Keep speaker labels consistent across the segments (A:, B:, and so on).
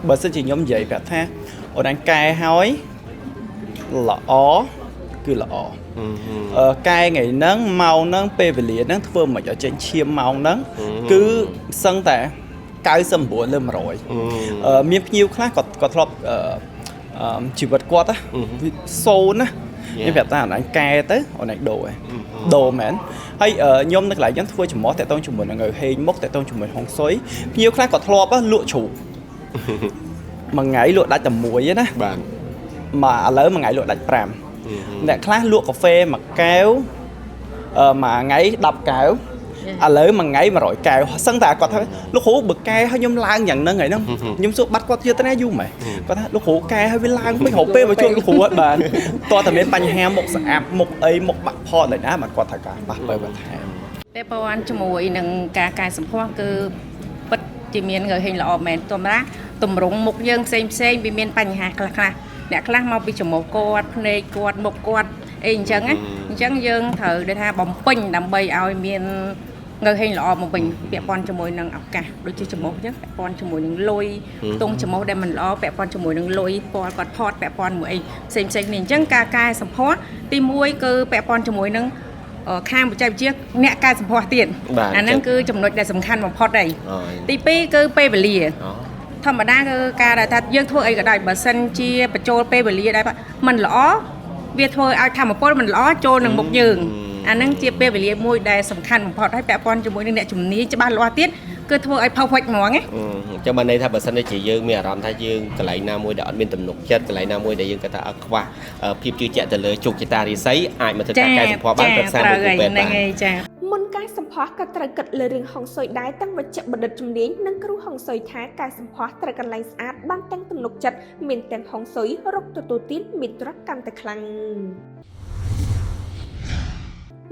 A: បើសិនជាខ្ញុំនិយាយប្រាប់ថាអូនឯងកែហើយល្អគឺល្អកែថ្ងៃហ្នឹងម៉ោងហ្នឹងពេលវេលាហ្នឹងធ្វើមិនឲ្យចេញឈាមម៉ោងហ្នឹងគឺសឹងតែ99លើ100មានភ្ញៀវខ្លះគាត់គាត់ធ្លាប់អឺអឺជីវិតគាត់ណាវាសូន្យណាខ្ញុំប្រាប់ថាអូនឯងកែទៅអូនឯងដូរឯងដូរមែនហើយខ្ញុំនៅកន្លែងខ្ញុំធ្វើច្រមុះតាក់ទងជាមួយនឹងហេងមុខតាក់ទងជាមួយហុងស៊ុយភ្ញៀវខ្លះគាត់ធ្លាប់លក់ជ្រូកមួយថ្ងៃលក់ដាច់តែមួយឯណា
B: បាទ
A: មកឥឡូវមួយថ្ងៃលក់ដាច់5អ្នកខ្លះលក់កាហ្វេមួយកែវមួយថ្ងៃ10កែវឥឡូវមួយថ្ងៃ100កែវសឹងតែគាត់ថាលោកគ្រូបើកែឲ្យខ្ញុំឡើងយ៉ាងហ្នឹងហើយហ្នឹងខ្ញុំសួរបាត់គាត់ទៀតណាយូរម៉េចគាត់ថាលោកគ្រូកែឲ្យវាឡើងមិនរកពេលមកជួបលោកគ្រូអត់បានតោះតែមានបញ្ហាមុខស្អាប់មុខអីមុខបាក់ផតឡើយណាបានគាត់ថាការប៉ះបើបន្ថែម
C: ពាក់ព័ន្ធជាមួយនឹងការកែសម្ផស្សគឺពិតជាមានងើហេងល្អមែនទម្រាតម្រង់មុខយើងផ្សេងផ្សេងវាមានបញ្ហាខ្លះខ្លះអ្នកខ្លះមកពីច្រមុះគាត់ភ្នែកគាត់មុខគាត់អីអញ្ចឹងណាអញ្ចឹងយើងត្រូវដូចថាបំពេញដើម្បីឲ្យមានងើហេងល្អមកវិញពាក់ព័ន្ធជាមួយនឹងឱកាសដូចជាច្រមុះអញ្ចឹងពាក់ព័ន្ធជាមួយនឹងលុយខ្ទង់ច្រមុះដែលមិនល្អពាក់ព័ន្ធជាមួយនឹងលុយពណ៌គាត់ផតពាក់ព័ន្ធមួយអីផ្សេងផ្សេងគ្នាអញ្ចឹងការកែសម្ផស្សទី1គឺពាក់ព័ន្ធជាមួយនឹង ខាងបច្ចេកវិទ្យាអ្នកកែសម្ផស្សទៀត
B: បាទ
C: អាហ្នឹងគឺចំណុចដែលសំខាន់បំផុតហើយ
B: អូ
C: ទី2គឺពេលវេលា
B: អូ
C: ធម្មតាគឺការដែលថាយើងធ្វើអីក៏ដោយបើសិនជាបញ្ចូលពេលវេលាដែរมันល្អវាធ្វើឲ្យធម្មពលมันល្អចូលនឹងមុខយើងអាហ្នឹងជាពេលវេលាមួយដែលសំខាន់បំផុតហើយពាក់ព័ន្ធជាមួយនឹងអ្នកជំនាញច្បាស់លាស់ទៀតគឺធ្វើឲ្យ perfect ហ្មងណា
B: អញ្ចឹងបានន័យថាបើសិនជាយើងមានអារម្មណ៍ថាយើងកន្លែងណាមួយដែលអត់មានទំនុកចិត្តកន្លែងណាមួយដែលយើងគិតថាអត់ខ្វះភាពជឿជាក់ទៅលើជោគជតារិស័យអាចមកធ្វើការកែសម្ផស្សបានប្រឹក្សាមួយគ្រូពេទ្យ
C: ហ្នឹង
B: បាន
C: ហើយចា
D: មុនកែសម្ផស្សក៏ត្រូវគិតលើរឿងហុងស៊ុយដែរទាំងវេជ្ជបណ្ឌិតជំនាញនិងគ្រូហុងស៊ុយថាកែសម្ផស្សត្រូវកន្លែងស្អាតបានទាំងទំនុកចិត្តមានទាំងហុងស៊ុយរកទទួលទានមានទ្រព្យកាន់តែខ្លាំង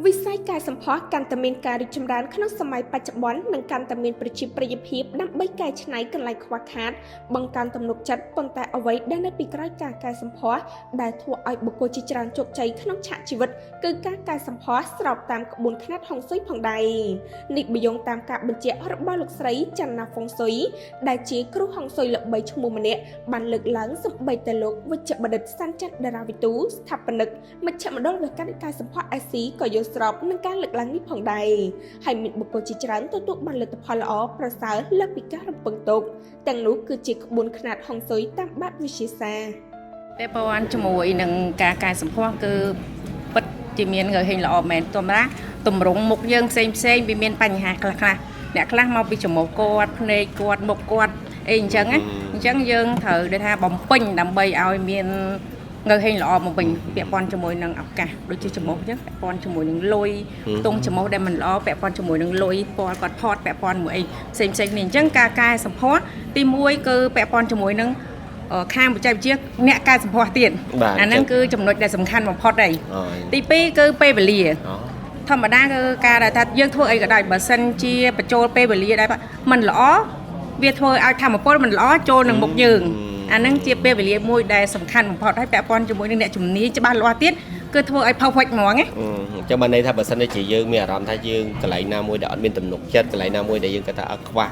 D: វិស័យកែសម្ផស្សកាន់តែមានការរីកចម្រើនក្នុងសម័យបច្ចុប្បន្ននិងកាន់តែមានប្រជាប្រិយភាពដើម្បីកែច្នៃកន្លែងខ្វះខាតបង្កើនទំនុកចិត្តប៉ុន្តែអ្វីដែលនៅពីក្រោយការកែសម្ផស្សដែលធ្វើឲ្យបុគ្គលជាច្រើនជោគជ័យក្នុងឆាកជីវិតគឺការកែសម្ផស្សស្របតាមក្បួនខ្នាតហុងស៊ុយផងដែរនេះបើយោងតាមការបញ្ជាក់របស់លោកស្រីចន្ទណាហ្វុងស៊ុយដែលជាគ្រូហុងស៊ុយល្បីឈ្មោះម្នាក់បានលើកឡើងសំបីតែលោកវេជ្ជបណ្ឌិតសាន់ច័ន្ទតារាវិទូស្ថាបនិកមជ្ឈមណ្ឌលវេ្ជកាកែសម្ផស្ស SC ក៏យល់ស្របនឹងការលើកឡើងនេះផងដែរហើយមានបុគ្គលជាច្រើនទទួលបានលទ្ធផលល្អប្រសើរលើសពីការរំពឹងទុកទាំងនោះគឺជាក្បួនខ្នាតហុងស៊ុយតាមបែបវិទ្យាសាស្ត្រ
C: ពាក់ព័ន្ធជាមួយនឹងការកែសម្ផស្សគឺពិតជាមានងើហេងល្អមែនទម្រាតម្រង់មុខយើងផ្សេងផ្សេងវាមានបញ្ហាខ្លះខ្លះអ្នកខ្លះមកពីច្រមុះគាត់ភ្នែកគាត់មុខគាត់អីអញ្ចឹងណាអញ្ចឹងយើងត្រូវដូចថាបំពេញដើម្បីឲ្យមានងើហេងល្អមកវិញពាក់ព័ន្ធជាមួយនឹងឱកាសដូចជាច្រមុះអញ្ចឹងពាក់ព័ន្ធជាមួយនឹងលុយខ្ទង់ច្រមុះដែលមិនល្អពាក់ព័ន្ធជាមួយនឹងលុយពណ៌គាត់ផតពាក់ព័ន្ធមួយអីផ្សេងផ្សេងគ្នាអញ្ចឹងការកែសម្ផស្សទី1គឺពាក់ព័ន្ធជាមួយនឹង ខាងបច្ចេកវិទ្យាអ្នកកែសម្ផស្សទៀត
B: បាទ
C: អាហ្នឹងគឺចំណុចដែលសំខាន់បំផុតហើយ
B: អូ
C: ទី2គឺពេលវេលា
B: អូ
C: ធម្មតាគឺការដែលថាយើងធ្វើអីក៏ដោយបើសិនជាបញ្ចូលពេលវេលាដែរมันល្អវាធ្វើឲ្យធម្មពលมันល្អចូលនឹងមុខយើងអាហ្នឹងជាពេលវេលាមួយដែលសំខាន់បំផុតហើយពាក់ព័ន្ធជាមួយនឹងអ្នកជំនាញច្បាស់លាស់ទៀតគឺធ្វើឲ្យ perfect ហ្មងណា
B: អញ្ចឹងបានន័យថាបើសិនជាយើងមានអារម្មណ៍ថាយើងកន្លែងណាមួយដែលអត់មានទំនុកចិត្តកន្លែងណាមួយដែលយើងគិតថាអត់ខ្វះ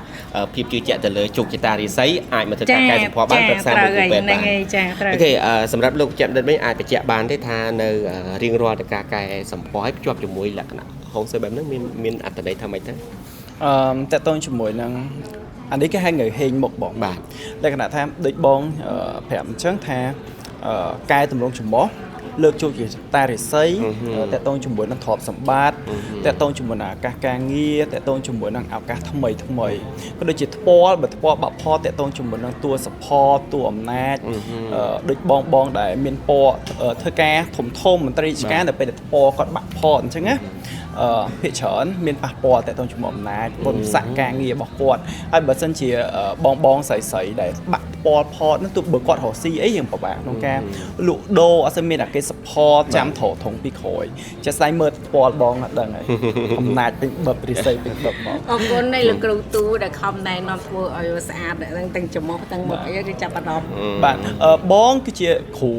B: ភាពជឿជាក់ទៅលើជោគជតារិស័យអាចមកធ្វើការកែសម្ផស្សបានប្រឹក្សាមួយគ្រូពេទ្យ
C: ហ្នឹង
B: បាន
C: ហើយចាត្រូវ
B: OK សម្រាប់លោកជាបណ្ឌិតវិញអាចបញ្ជាក់បានទេថានៅរៀងរាល់តែការកែសម្ផស្សឲ្យភ្ជាប់ជាមួយលក្ខណៈហុងស៊ុយបែបហ្នឹងមានមានអត្ថន័យថាម៉េចទៅ
A: អឺតកតងជាមួយនឹងអានេះគេហៅងើហេងមុខបង
B: បាទ
A: លក្ខណៈថាដូចបងប្រាប់អញ្ចឹងថាកែតម្រង់ច្រមុះលើកជោគជាតារិស័យតកតងជាមួយនឹងទ្រព្យសម្បត្តិតកតងជាមួយនឹងឱកាសការងារតកតងជាមួយនឹងឱកាសថ្មីថ្មីក៏ដូចជាថ្ពាល់បើថ្ពាល់បាក់ផលតកតងជាមួយនឹងតួ support តួអំណាចដូចបងបងដែលមានពណ៌ធ្វើការធំធំមន្ត្រីរាជការនៅពេលដែលថ្ពាល់គាត់បាក់ផលអញ្ចឹងណា ភាគច្រើនមានប៉ះពាល់តទៅជាមួយអំណាចបុណ្យស័ក្តិការងាររបស់គាត់ហើយបើសិនជាបងបងស្រីស្រីដែលបាក់ពាល់ផតនោះទោះបើគាត់រកស៊ីអីយើងពិបាកក្នុងការលក់ដូរអត់សូវមានអាគេ support ចាំត្រថងពីក្រោយចាស់ស្ដែងមើលពាល់បងអត់ដឹងហើយអំណាចពេញបឹបរិស័យពេញបឹបមក
C: អរគុណនៃលោកគ្រូទូដែលខំណែនាំធ្វើឲ្យស្អាតហ្នឹងទាំងច្រមុះទាំងមុខអីគឺចាប់អារម្មណ៍
A: បាទបងគឺជាគ្រូ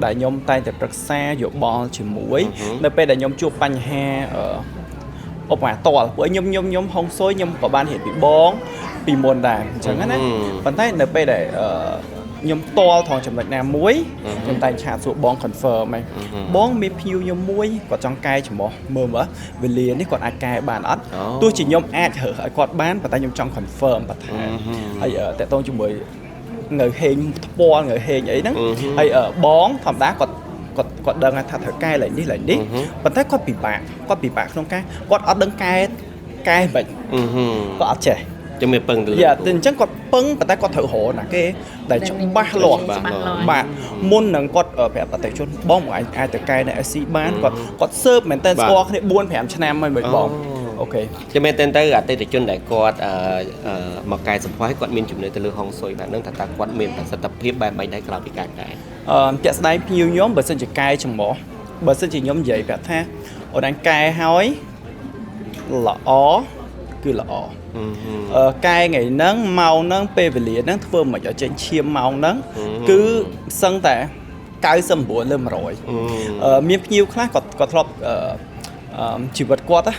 A: ដែលខ្ញុំតែងតែប្រឹក្សាយោបល់ជាមួយ នៅពេលដែលខ្ញុំជួបបញ្ហា ឧបមាតលព្រោះខ្ញុំខ្ញុំខ្ញុំហុងស៊ុយខ្ញុំក៏បានរៀនពីបងពីមុនដែរអញ្ចឹងណាប៉ុន្តែនៅពេលដែលខ្ញុំតលថងចំណុចណាមួយខ្ញុំតែង chat សួរបង confirm ហ្នឹងបងមានភ្ញៀវខ្ញុំមួយគាត់ចង់កែច្រមុះមើលមើលវេលានេះគាត់អាចកែបានអត់ទោះជាខ្ញុំអាចរើសឲ្យគាត់បានប៉ុន្តែខ្ញុំចង់ confirm បន្ថែមហើយតាក់ទងជាមួយងើហេងថ្ពាល់ងើហេងអីហ្នឹងហើយបងធម្មតាគាត់គាត់គាត់ដឹងថាត្រូវកែឡើងនេះឡើងនេះប៉ុន្តែគាត់ពិបាកគាត់ពិបាកក្នុងការគាត់អត់ដឹងកែកែមិនគាត់អត់ចេះ
B: ចឹងមានពឹងទៅលើ
A: យ៉ាតែអញ្ចឹងគាត់ពឹងប៉ុន្តែគាត់ត្រូវរកណាគេដែលច្បាស់លាស់
B: ច្បាស់លាស់
A: បាទមុននឹងគាត់ប្រាប់អតិថិជនបងមកអាចទៅកែនៅ SC បានគាត់គាត់ស៊ើបមែនតើស្គាល់គ្នា4 5ឆ្នាំហើយមិនបង OK
B: ចាំមែនតើទៅអតិថិជនដែលគាត់មកកែសម្ផស្សឲ្យគាត់មានជំនឿទៅលើហុងស៊ុយបែបហ្នឹងថាតើគាត់មានប្រសិទ្ធភាពបែបម៉េចដែរក្រោយពីការកែ
A: ជាក់ស្ដែងភ្ញៀវខ្ញុំបើសិនជាកែច្រមុះបើសិនជាខ្ញុំនិយាយប្រាប់ថាអូនឯងកែហើយល្អគឺល្អកែថ្ងៃហ្នឹងម៉ោងហ្នឹងពេលវេលាហ្នឹងធ្វើមិនឲ្យចេញឈាមម៉ោងហ្នឹងគឺសឹងតែ99លើ100មានភ្ញៀវខ្លះគាត់គាត់ធ្លាប់ជីវិតគាត់ណា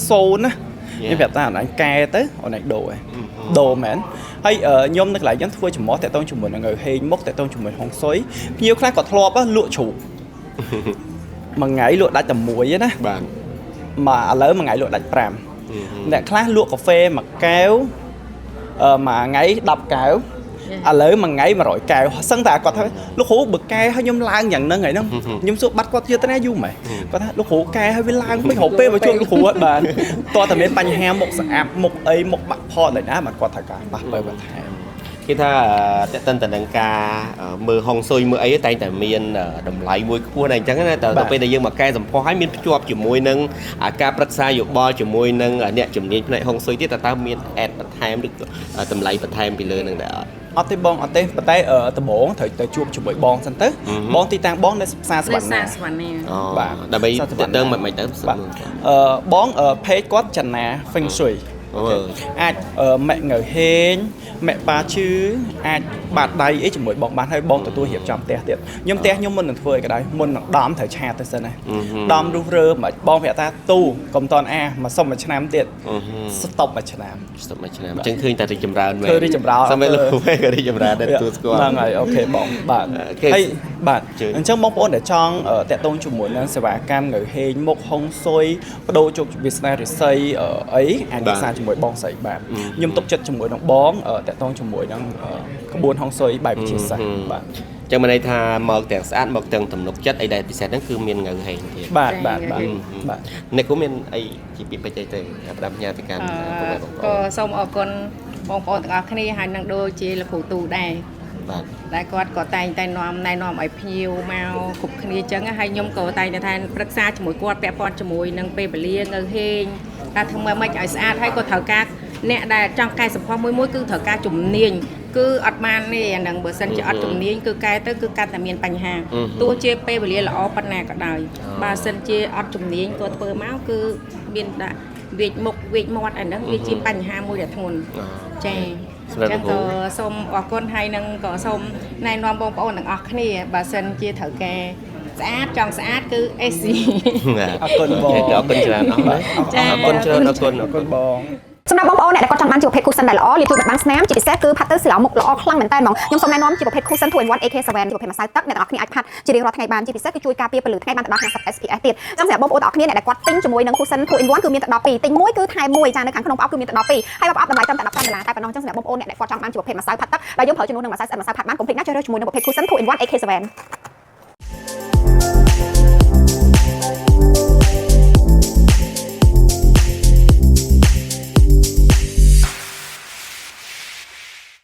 A: សូន្យណាខ្ញុំប្រាប់ថាអូនឯងកែទៅអូនឯងដូរឯងដូរមែនហើយខ្ញុំនៅកន្លែងខ្ញុំធ្វើច្រមុះតាក់ទងជាមួយនឹងហេងមុខតាក់ទងជាមួយហុងស៊ុយភ្ញៀវខ្លះគាត់ធ្លាប់លក់ជ្រូកមួយថ្ងៃលក់ដាច់តែមួយណា
B: បាទ
A: មកឥឡូវមួយថ្ងៃលក់ដាច់5អ្នកខ្លះលក់កាហ្វេមួយកែវមួយថ្ងៃ10កែវឥឡូវមួយថ្ងៃ100កែវសឹងតែគាត់ថាលោកគ្រូបើកែឲ្យខ្ញុំឡើងយ៉ាងហ្នឹងហើយហ្នឹងខ្ញុំសួរបាត់គាត់ទៀតណាយូរម៉េចគាត់ថាលោកគ្រូកែឲ្យវាឡើងមិនរកពេលមកជួបលោកគ្រូអត់បានតោះតែមានបញ្ហាមុខស្អាប់មុខអីមុខបាក់ផតឡើយណាបាទគាត់ថាការប៉ះបើបន្ថែម
B: គេថាតេតិនតនឹងការមើលហុងស៊ុយមើលអីតែងតែមានតម្លៃមួយខ្ពស់ដែរអញ្ចឹងណាតែដល់ពេលដែលយើងមកកែសម្ផស្សហើយមានភ្ជាប់ជាមួយនឹងការប្រឹក្សាយោបល់ជាមួយនឹងអ្នកជំនាញផ្នែកហុងស៊ុយទៀតតើមានអេដបន្ថែមឬតម្លៃបន្ថែមពីលើនឹងដែរអត់
A: អត់ទេបងអត់ទេប៉ុន្តែដំបូងត្រូវទៅជួបជាមួយបងសិនទៅបងទីតាំងបងនៅផ្សារសវណ្ណា
C: សវណ្ណា
A: បាទ
B: ដើម្បីទៅមិនទៅ
A: បាទបង page គាត់ចនា Feng Shui អាចម៉ាក់ងើហេងម៉ាក់បាឈឺអាចបាតដៃអីជាមួយបងបានហើយបងទទួលរៀបចំផ្ទះទៀតខ្ញុំផ្ទះខ្ញុំមុននឹងធ្វើអីក៏ដោយមុននឹងដំត្រូវ chat ទៅសិនណាដំរុះរើមិនបងប្រាប់ថាទូកុំតន់អាមកសុំមួយឆ្នាំទៀត stop មួយឆ្នាំ
B: stop មួយឆ្នាំអញ្ចឹងឃើញតែរីកចម្រើនមែន
A: ឃើញរីកចម្រើន
B: សម័យលោកវិញក៏រីកចម្រើនដែរទទួលស្គាល់
A: ហ្នឹងហើយ OK បងបាទហើយបាទអញ្ចឹងបងប្អូនដែលចង់តាក់ទងជាមួយនឹងសេវាកម្មងើហេងមុខហុងស៊ុយបដូរជោគវាសនារិស័យអីអាចពិសាជាមួយបងស្រីបាទខ្ញុំទុកចិត្តជាមួយនឹងបងតាក់ទងជាមួយនឹងក្បួនហុងស៊ុយបែបវិទ្យាសាស្ត្របាទ
B: ចឹងមានន័យថាមកទាំងស្អាតមកទាំងទំនុកចិត្តអីដែលពិសេសហ្នឹងគឺមានងើហេងទៀត
A: បាទបាទបាទបាទ
B: អ្នកគូមានអីជាពាក្យពេចន៍អីទៅផ្ដាំផ្ញើទៅកាន់ពុកម៉ែបងប្អូន
C: ក៏សូមអរគុណបងប្អូនទាំងអស់គ្នាហើយនឹងដូចជាលោកគ្រូទូដែរ
B: បាទ
C: ដែលគាត់ក៏តែងតែនាំណែនាំឲ្យភ្ញៀវមកគ្រប់គ្នាចឹងហើយខ្ញុំក៏តែងតែថាប្រឹក្សាជាមួយគាត់ពាក់ព័ន្ធជាមួយនឹងពេលវេលាងើហេងថាធ្វើម៉េចឲ្យស្អាតហើយក៏ត្រូវការអ្នកដែលចង់កែសម្ផស្សមួយមួយគឺត្រូវការជំនាញគឺអត់បានទេអាហ្នឹងបើសិនជាអត់ជំនាញគឺកែទៅគឺកាន់តែមានបញ្ហាទោះជាពេលវេលាល្អប៉ុណ្ណាក៏ដោយបើសិនជាអត់ជំនាញក៏ធ្វើមកគឺមានដាក់វាចមុខវាចមាត់អាហ្នឹងវាជាបញ្ហាមួយដែលធ្ងន់ចា៎ចឹងក៏សូមអរគុណហើយនឹងក៏សូមណែនាំបងប្អូនទាំងអស់គ្នាបើសិនជាត្រូវការស្អាតចង់ស្អាតគឺ AC
A: អរគុណបង
B: អរគុណច្រើនអរ
C: ចា
B: អរគុណច្រើនអរគុណ
A: អរគុណបង
E: សម្រាប់បងប្អូនអ្នកដែលគាត់ចង់បានជាប្រភេទ cushion ដែលល្អលាបជួយបិទបាំងស្នាមជាពិសេសគឺផាត់ទៅស្រាលមុខល្អខ្លាំងមែនតើហ្មងខ្ញុំសូមណែនាំជាប្រភេទ cushion 2 in 1 AK7 ជាប្រភេទម្សៅទឹកអ្នកទាំងអស់គ្នាអាចផាត់ជារៀងរាល់ថ្ងៃបានជាពិសេសគឺជួយការពារពន្លឺថ្ងៃបានទៅដល់50 SPF ទៀតចឹងសម្រាប់បងប្អូនទាំងអស់គ្នាអ្នកដែលគាត់ទិញជាមួយនឹង cushion 2 in 1គឺមានទៅដល់2ទិញមួយគឺថែមមួយចានៅខាងក្នុងប្រអប់គឺមានទៅដល់2ហើយប្រអប់តម្លៃត្រឹមតែ15ដុល្លារតែប៉ុណ្ណោះចឹងសម្រាប់បងប្អូនអ្នកដែលគាត់ចង់បានជាប្រភេទម្សៅផាត់ទឹកដែលយើងប្រើជំនួសនឹងម្សៅស្អិតម្សៅផាត់បានកុំភ្លេចណាជ្រើសរើសជាមួយនឹងប្រភេទ cushion 2 in 1 AK7